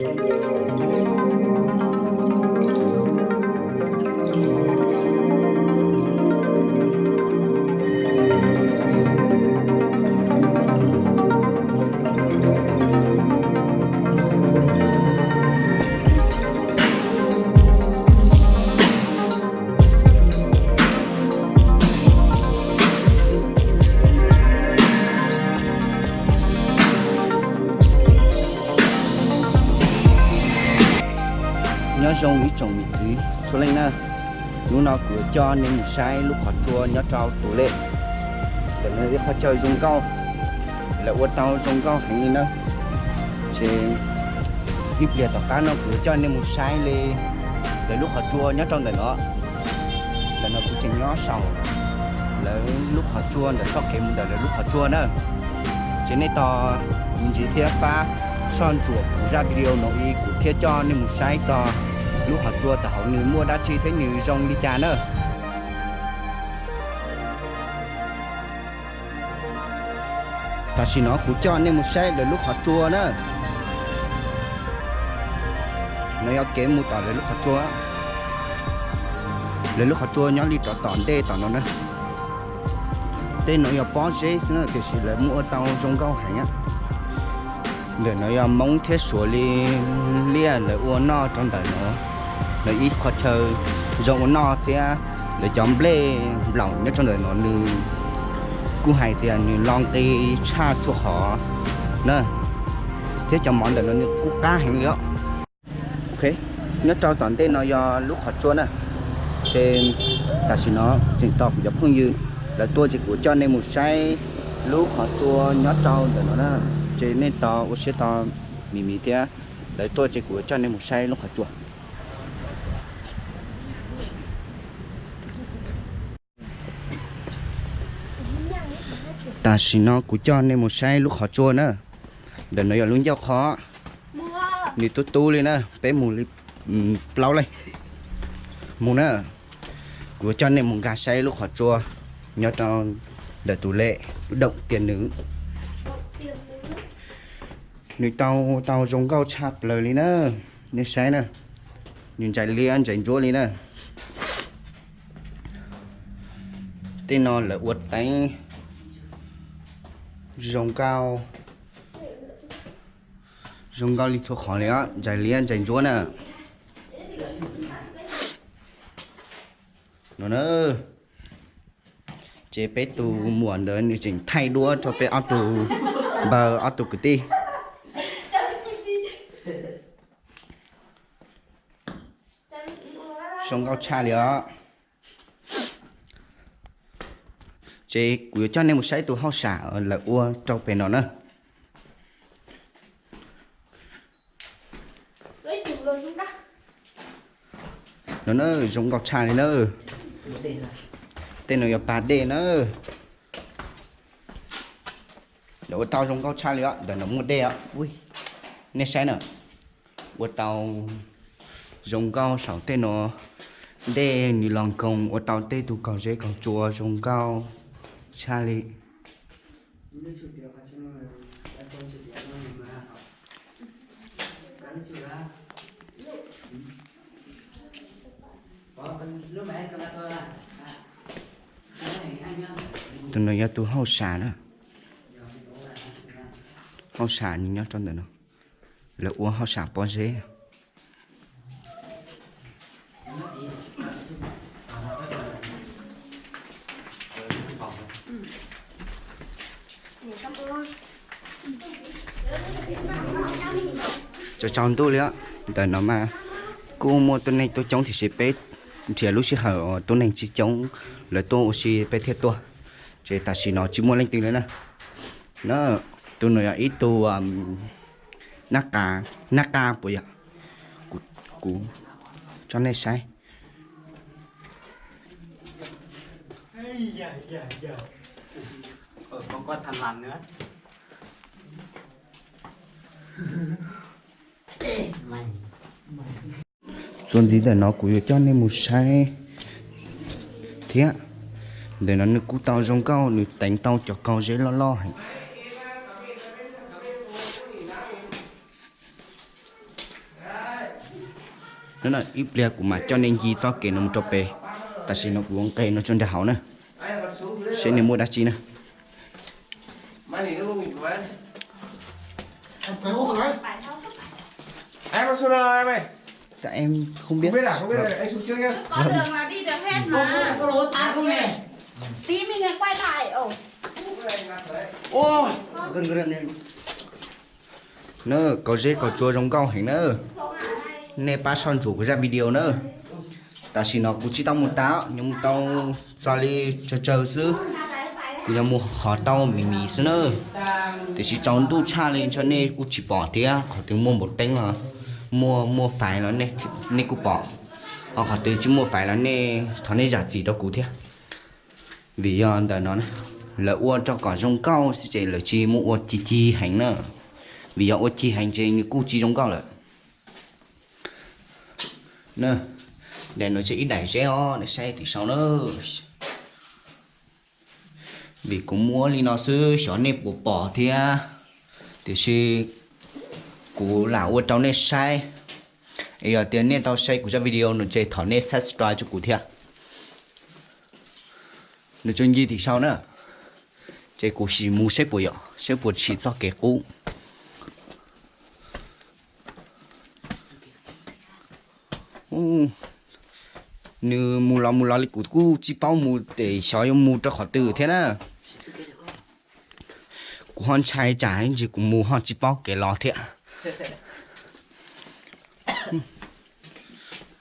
Nyob zoo ib tsoom niam txiv txhua leej na, hnub no kuv yuav coj nej mus saib lub qhov tsua nyob rau Tus Lem. Ntawm no ib qhov chaw zoo nkauj, lawv ua tau zoo nkauj heev li na. Ces ib pliag tom qab no kuv yuav coj nej mus saib li lawv lub qhov tsua nyob rau ntawm no. Ntawm no kuv tseem nyob saum lawv lub qhov tsua ntawm txoj kev mus ntawm lawv lub qhov tsua na. Ces nej tos me ntsis thiab pab soj ntsuam kuv zaj video no ib kuv thiaj coj nej mus saib txog lub qhov tsua tom hauv nws muaj dab tsi thiab nws zoo li cas na. Tam sim no kuv coj nej mus saib lawv lub qhov tsua na. No yog kev mus tom lawv lub qhov tsua. Lawv lub qhov tsua nyob li rov tom ntej tom no na. Tej no yog pob zeb xwb na tiam sis lawv muab ua tau zoo nkauj heev. Ntawm no yog Hmoob thiab Suav li liaj lawv ua noj rau ntawm no. Lawv ib qhov chaw zoo ua noj thiab lawv cov nplej nplaum nyob rau ntawm no nws kuj hais tias nws lo nqi tshaj txhua qhov na, thiab cov mov ntawm no nws kuj qab heev li os. Ok, nyob rau tom ntej no yog lub qhov tsua na. Ces tam sim no tseem tos kuv cov phooj ywg lawv tuaj ces kuv coj nej mus saib lub qhov tsua nyob rau ntawm no na. Ces nej tos ua siab tos me me thiab, lawv tuaj ces kuv coj nej mus saib lub qhov tsua. Tam sim no kuv coj nej mus saib lub qhov tsua na. Ntawm no yog lub ncauj qhov, nws tub tub li na, peb mus li plaub leeg mus na. Kuv coj nej mus nkag saib lub qhov tsua nyob rau ntawm Tus Lem, lub Doom Tiaj Nws. Nws tau tau zoo nkauj tshaj plaws li na. Nej saib na, nws ntsais liab ntsais ntsuab li na. Tej no lawv ua teeb zoo nkauj, zoo nkauj li txhua qhov li os, ntsais liab ntsais ntsuab na. No na, ces peb tus muam ntawd nws tseem thaij duab rau peb ob tug npawg ob tug kwv tij. Zoo nkauj tshaj li os. Ces kuv yuav coj nej mus saib tus hauj sam lawv ua rau pem no na. No na, zoo nkauj tshaj li na. Tej no yog pas dej na. Lawv ua tau zoo nkauj tshaj li os, ntawm no muaj dej os. Nej saib na, ua tau zoo nkauj saum tej no, dej nws los nkoos ua tau tej tus kaug zeb kaug tsua zoo nkauj tshaj li. Tus no yog tus hauj sam na. Hauj sam nws nyob rau ntawm no. Lawv ua hauj sam pob zeb. Tsaus tsaus ntuj li os. Ntawm no mas kuj muaj tuab neeg tuaj coob tiam sis peb nrhiav lub sij hawm tuab neeg tsis coob, lawv tuaj ua si peb thiaj tuaj. Ces tam sim no tsis muaj leej twg li na. Na, tus no yog ib tug nab qa, nab qa puas yog? Kuv tso nej saib. Txuas ntxiv ntawm no kuv yuav coj nej mus saib thiab. Ntawm no nws kuj tau zoo nkauj, nws teev tau cov kaug zeb loj loj heev. Ib pliag kuv mam coj nej ncig txoj kev no mus rau pem. Tam sim no kuv ua nqe no tso nram hauv na, seb nej muaj dab tsi na. Em không biết. Tí mình quay lại. Ôi. Nab, kov zeb kov tsua zoo nkauj heev na. Nej pab soj ntsuam kuv zaj video na. Tam sim no kuv tsis tau mus tas, nyuam mus tau txog li tsawg tsawg xwb. Kuv nyuam mus hov tau me me xwb na. Tiam sis tsaus ntuj tshaj li ntshe nej kuj tsis pom thiab, qhov twg muaj npau teeb los muaj muaj faiv los nej kuj pom, ho qhov twg tsis muaj faiv los nej thov nej zam txim rau kuv thiab. Vim yog ntawm no lawv ua rau kom zoo nkauj xwb ces lawv tsis muaj ua ci ci heev na. Vim yog ua ci heev ces nws kuj tsis zoo nkauj lawm. Daim no tseem ib daim zeb os, nej saib tim sau na. Vim kuv muab li no xwb xyov nej puas pom thiab, tiam sis kuv lam ua rau nej saib. Es yog tias nej tau saib kuv zaj video no ces thov nej subscribe rau kuv thiab. Nws tso ncig tim sau na, ces kuv sim mus seb puas yog, seb puas tsim txoj kev qub. Nws mus los mus los li kuv kuj tsis paub mus ces xyov yuav mus rau qhov twg thiab na. Kuv ho ntshai tsam ntsis kuv mus ho tsis paub kev los thiab.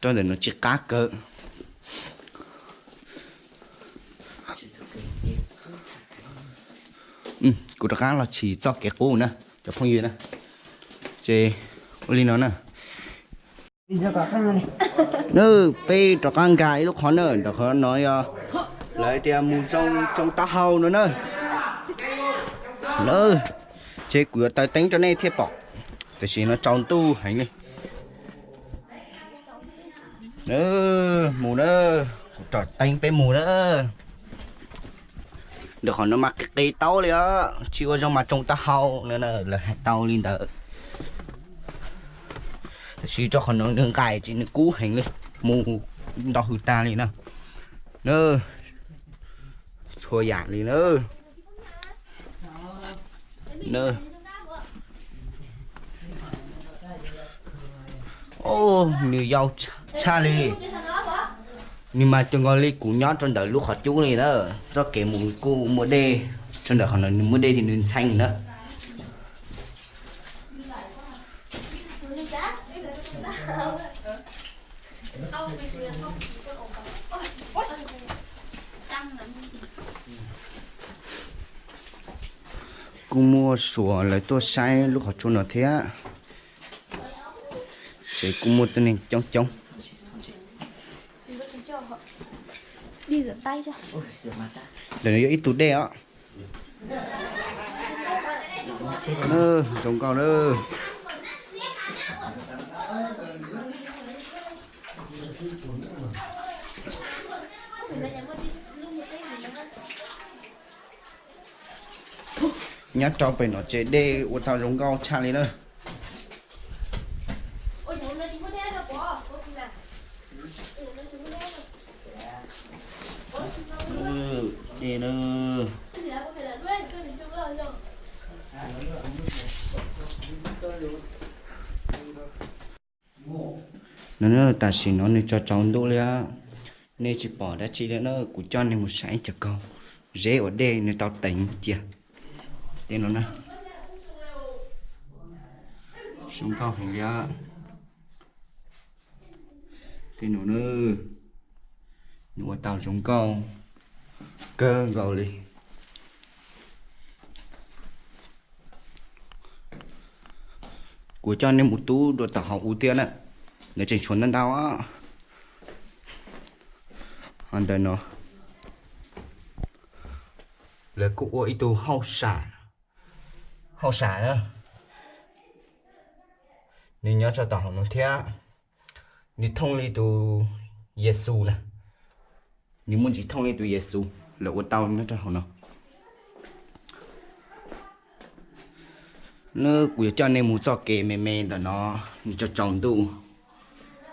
Rau ntawm no tsis qab kawg. Kuv rov qab los tsim txoj kev qub na cov phooj ywg na. Ces ua li no na. Nab, peb rov qab nkag ib lub qhov na, ntawm qhov no yog lawv tias mus tsoo taub hau no na. Ces kuv yuav taws teeb rau nej thiaj pom, tiam sis no tsaus ntuj heev li. Mus na, kuv rov teeb peb mus na. Ntawm qhov no mas qis qis tau li os, tsis ua zoo mas tsoo taub hau no, lawv hais tau li ntawd. Tiam sis rau qhov no nws nqaim ces nws kub heev li, mus ntau hws tag li na. Txhua yam li na. Nws yau tshaj li. Nws mas cuag nkaus li kuv nyob rau ntawm lub qhov cub li na. Txoj kev mus kuj muaj dej, rau ntawm qhov no nws muaj dej ces nws ntxhee na. Kuj muaj suav lawv tuaj saib lub qhov tsua no thiab, ces kuj muaj tuab neeg coob coob. Ntawm no yog ib tug dej os. Zoo nkauj na. Nyob rau pem no ces dej ua tau zoo nkauj tshaj li na. Dej na. No tam sim no nws tsaus tsaus ntuj li, nej tsis pom dab tsi li na, kuv coj nej mus saib cov kaug zeb uas dej nws tau teev cia. Tej no na, zoo nkauj heev li. Tej no na, nws ua tau zoo nkauj kawg nkaus li. Kuv coj nej mus tub dua tom hauv ub thiab na, lawv tseem tshuav ntau ntau. Ho ntawm no lawv kuj ua ib tug hauj sam na, nws nyob rau tom hauv no thiab. Nws thooj li tus Yexus na, nws muaj ntsis thooj li tus Yexus lawv ua tau nyob rau hauv no. Nws, kuv yuav coj nej mus txoj kev me me ntawm no, nws tsaus tsaus ntuj.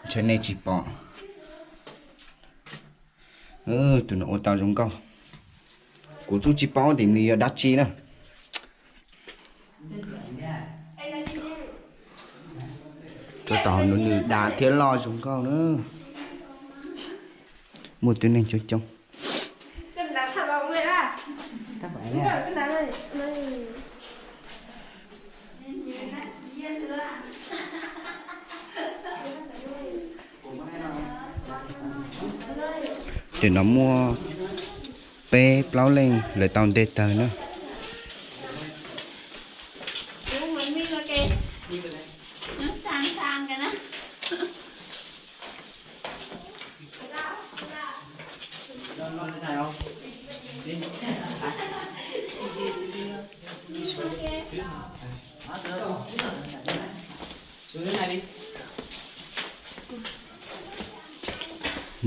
Ntshe nej tsis pom. Tus no ua tau zoo nkauj. Kuv twb tsis paub tias nws yog dab tsi na. Rau tom no nws dav thiab loj zoo nkauj na. Muaj tib neeg coob coob. Ces no muaj peb plaub leej lawv tau nte taws na.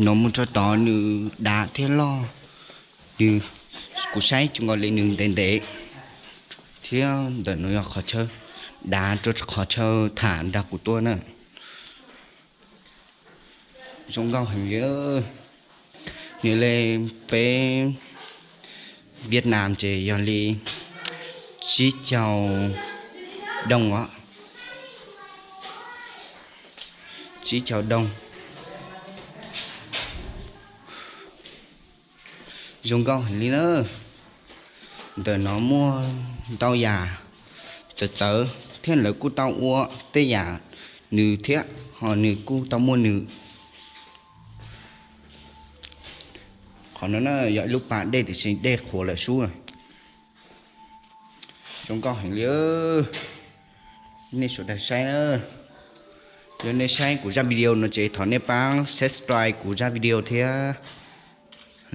No mus rau tod nws dav thiab loj, nws, kuv saib cuag nkaus li nws ntev ntev, thiab ntawm no yog qhov chaw dav rau qhov chaw tham nrog kuv tuaj na. Zoo nkauj heev li. Nws li peb Vietnam ces yog li tsib caug dooj os. Tsib caug dooj. Zoo nkauj heev li na. Ntawm no muaj ntau yam txawv txawv thiab lawv kuj tau ua tej yam nws thiab, ho nws kuj tau muaj nws. Qhov no na yog ib lub pas dej tiam sis dej qhuav lawm sub. Zoo nkauj heev li. Nej sawv daws saib na, yog nej saib kuv zaj video no ces thov nej pab subscribe kuv zaj video thiab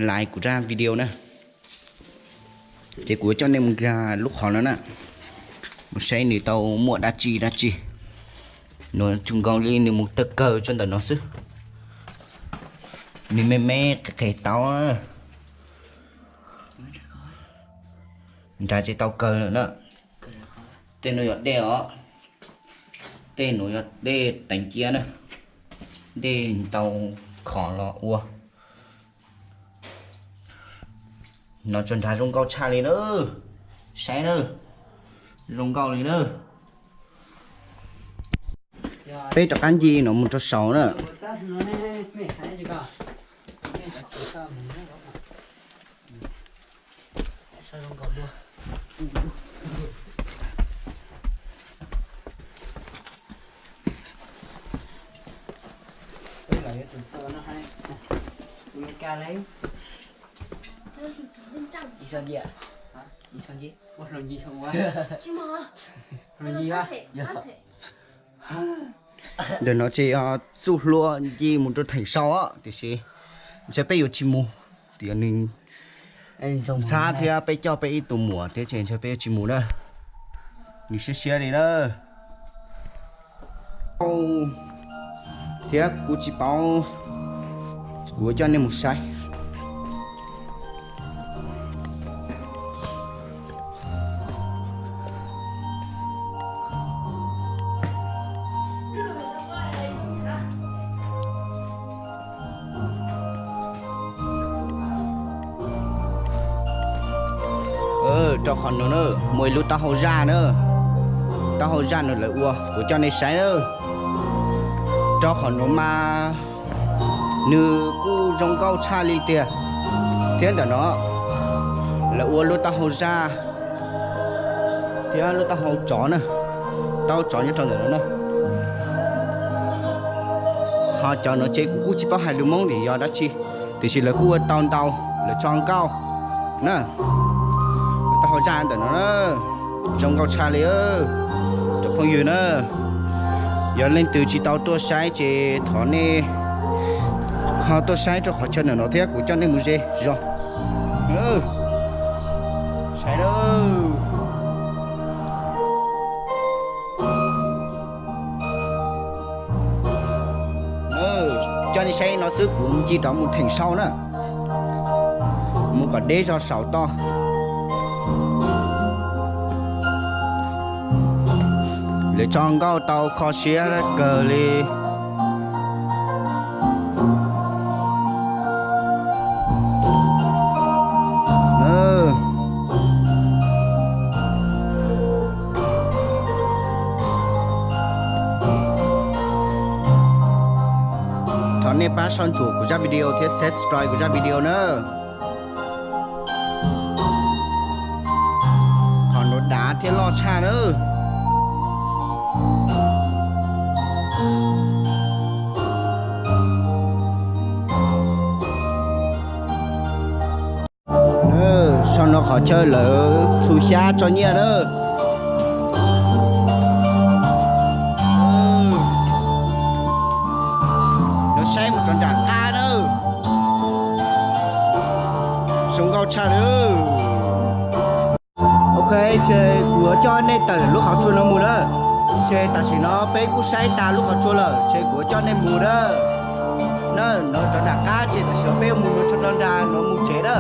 like kuv zaj video na. Ces kuv coj nej mus nkag lub qhov no na, mus saib nws tau muaj dab tsi dab tsi. Nws cuag nkaus li nws mus tawg kawg tso ntawm no xwb. Nws me me qis qis tau. Nrad tsis tau kawg lawm na. Tej no yog dej os. Tej no yog dej teev cia na. Dej tau khov los ua. No tso nrad zoo nkauj tshaj li na. Saib na. Zoo nkauj li na. Peb rov qab ncig no mus rau saud na. Ntawm no ces txuj hlua ncig mus rau theem sau tiam sis ntshe peb yuav tsis mus, tias nws ntxhab thiab peb coj peb ib tug muam thiab ces ntshe peb yuav tsis mus na. Nws siab siab li na. Thiab kuv tsis paub, kuv coj nej mus saib. Rau qhov no na, muaj ib lub taub hau zaj na, taub hau zaj no lawv ua, kuv coj nej saib na. Rau qhov no mas nws kuj zoo nkauj tshaj li tiag. Thiab ntawm no lawv ua lub taub hau zaj thiab lub taub hau tsov na, taub hau tsov nyob rau ntawm no na. Ho cov no ces kuv kuj tsis paub hais lus Hmoob tias yog dab tsi, tiam sis lawv kuj ua tau ntau, lawv tso nkauj na. Lub taub hau zaj ntawm no na, zoo nkauj tshaj li. Cov phooj ywg na, yog leej twg tsis tau tuaj saib ces thov nej ho tuaj saib rau qhov chaw ntawm no thiab kuv coj nej mus ze zog. Saib na. Coj nej saib no xwb kuv ncig rov mus theem sau na, mus kom deb zog saum toj. Lawv tso nkauj tau kho siab kawg li. Nej pab soj ntsuam kuv zaj video thiab subscribe kuv zaj video na. Qhov nuav dav thiab loj tshaj na. Saum no qhov chaw lawv txhub xyab tso nyiaj na. Lawv saib mus rau nram qab na. Zoo nkauj tshaj na. Ok, ces kuv yuav coj nej tawm lub qhov tsua no mus na. Ces tam sim no peb kuj saib tas lub qhov tsua lawm, ces kuv yuav coj nej mus na. Na, no rov nram qab, ces tam sim no peb mus rau nram no mus tsev na.